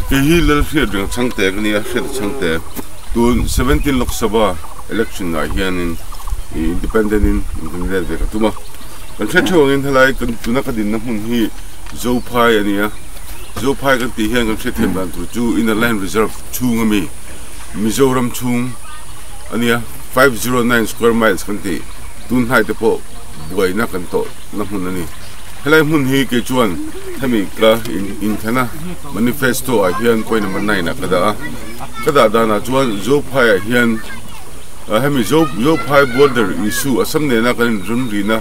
Kei hi Lalhriat reng chhangte ka nia, Hriata chhangte. Tun 17 Lok Sabha election ah hianin independent in inkan let ve ka tum a. Kan hriat theuh angin helai kan tuna ka dinna hmun hi Zophai a nia. Zophai kan tih hian kan hriat thiam dan tur chu Inner Line Reserve chhung ami Mizoram chhung a nia, 509 square miles kan tih tun hnai te pawh buaina kan tawh na hmun a ni. Helai hmun hi kei chuan hemi ka inthlan a manifesto ah hian point number 9 ah ka dah a, ka dah danah chuan Zophai ah hian hemi Zophai border issue Assam nena kan inremrina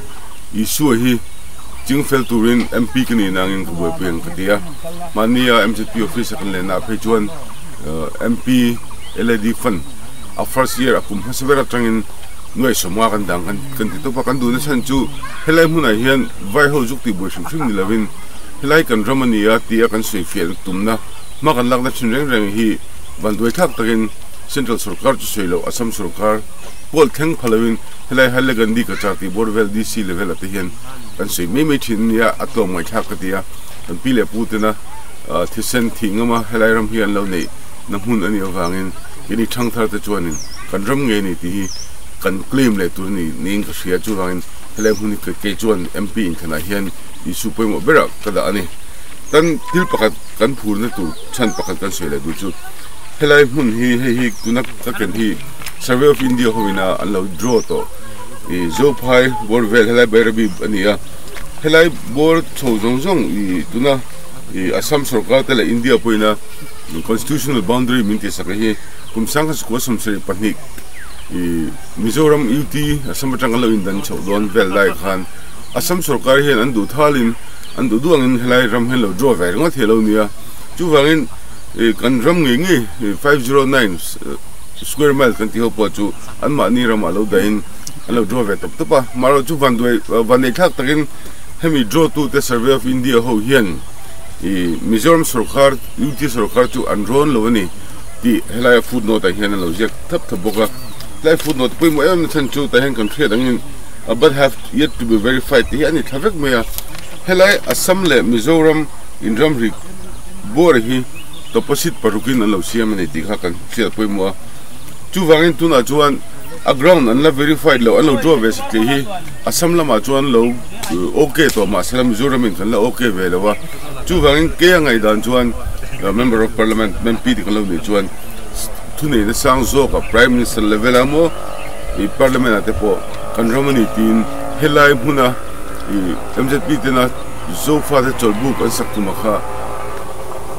issue hi chingfel turin MP ka nih nangin ka buaipui ang ka ti a, mahnia MZP office a kan lenna ah phei chuan MP LAD fund a first year a kum hmasa ber atangin nuai sawmnga kan dang kan ti tawp a, kan duhna chhan chu helai hmunah hian vai ho zuk tih buai hrim hrim ni lovin helai kan ram a ni a tia kan sawi fiah tumna hma kan lakna thin reng reng hi vanduai thlak takin Central sorkar chu sawi loh Assam sorkar pawl thleng pha lovin helai Hailakandi Cachar tih bawr vel DC level ah te hian kan sawi mai mai thin a nia a tlawm ngaihthlak ka ti a, kan pi leh pu tena thisen thih ngama helai ram hi an lo neih na hmun a nih avangin keini thangthar te chuanin kan ram ngei a ni tih hi kan claim leh tur a ni niin ka hria chuvangin helai hmun hi kei chuan MP inthlanah hian issue pawimawh berah ka dah a ni. Kan thil pakhat kan phurna tur chhan pakhat kan sawi leh duh chu helai hmun hi hei hi tuna ka ken hi Survey of India hoin a an lo draw tawh ih Zophai bawr vel helai Bairabi a ni a helai bawr chho zawng zawng ih tuna ih Assam sorkar te leh India pawhin a Constitutional boundary min tih sak hi kum sangkhat sakua 72 ih Mizoram UT Assam atang an lo indan chhoh dawn vel lai khan Assam sorkar hian an duh thalin an duh duh angin helai ram hian lo draw ve ringawt hi a lo nia chuvangin ih kan ram ngei ngei 509 square mile kan tih ho pawh chu anmahni ramah lo dahin an lo draw ve tawp tawp a mahro chu vanduai vanneih thlak takin hemi draw tute Survey of India ho hian ih Mizoram sorkar UT sorkar chu an rawn lo a ni tih helaia footnote ah hian an lo ziak thap thap bawk a helai footnote pawimawh em em na chhan chu tah hian kan hriat angin but have yet to be verified tih hi a ni thla vek mai a helai Assam leh Mizoram inramri bawr hi tawpasit parukin an lo siam a ni tih kha kan hriat pawimawh a chuvangin tunah chuan a ground an la verified loh an lo draw ve satliah hi Assam lamah chuan lo ok tawh mahse Mizoram in kan la ok ve lo a chuvangin kei a ngaihdan chuan member of parliament MP te kan lo nih chuan thuneihna sang zawk a prime minister level a maw ih parliament ah te pawh kan ram a ni tiin helai hmuna ih M_Z_P tena zofa te chawlhbuk an sak tum a kha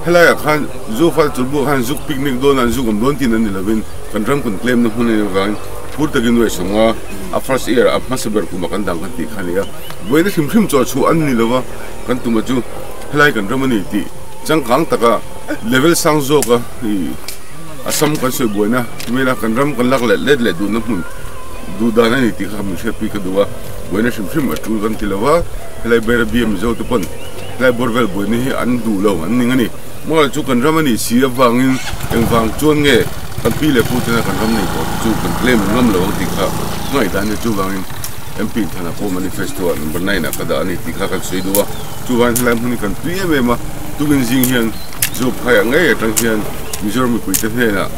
helai ah khan zofa te chawlhbuk ah khan zuk picnic dawn a an zuk awm dawn tin an ni lovin kan ram kan claim na hmun a nih avangin phur takin nuai sawmnga a first year a hmasa ber kum ah kan dang kan tih kha a ni a buaina hrim hrim chaw chhuah an ni lova kan tum a chu helai kan ram a ni tih changkang taka level sang zawk a ih Assam kan sawi buaina mela kan ram kan lak leh let leh duhna hmun duh dan a ni tih kha min hriatpui ka duh a buaina hrim hrim a tul kan ti lo va helai Bairabi a Mizo te pawn helai bawr vel buaina hi an duh lo an ning a ni maw chu kan ram a nih si avangin engvang chuan nge kan pi leh pu tena kan ram nei tawh te chu kan claim ngam lo ang tih kha ngaihdan a ni chuvangin MP Thana pawh manifesto ah number 9 ah ka dah a ni tih kha kan sawi duh a chuvangin helai hmun hi kan tui em em a tukin zing hian Zophai ah ngei atang hian Mizoram mipuite hnenah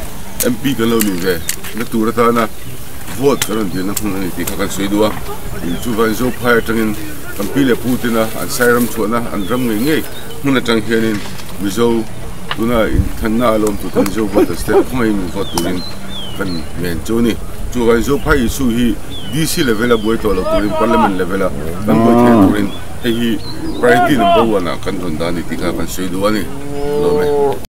MP kan lo ni ve na tur atana vote kan rawn dilna hmun a ni tih kha kan sawi duh a chuvangin Zophai atangin kan pi leh pu tena an sairam chhuahna an ram ngei ngei hmun atang hianin Mizo tuna inthanna a lawm tur kha Mizo voters te khawngaihin min vote turin kan ngen chu a ni. Chuvangin Zophai issue hi DC level a buai tawh lo turin Parliament level a kan buai theih turin hei hi priority number one ah kan rawn dah a ni tih kha kan sawi duh a ni. Lawm e.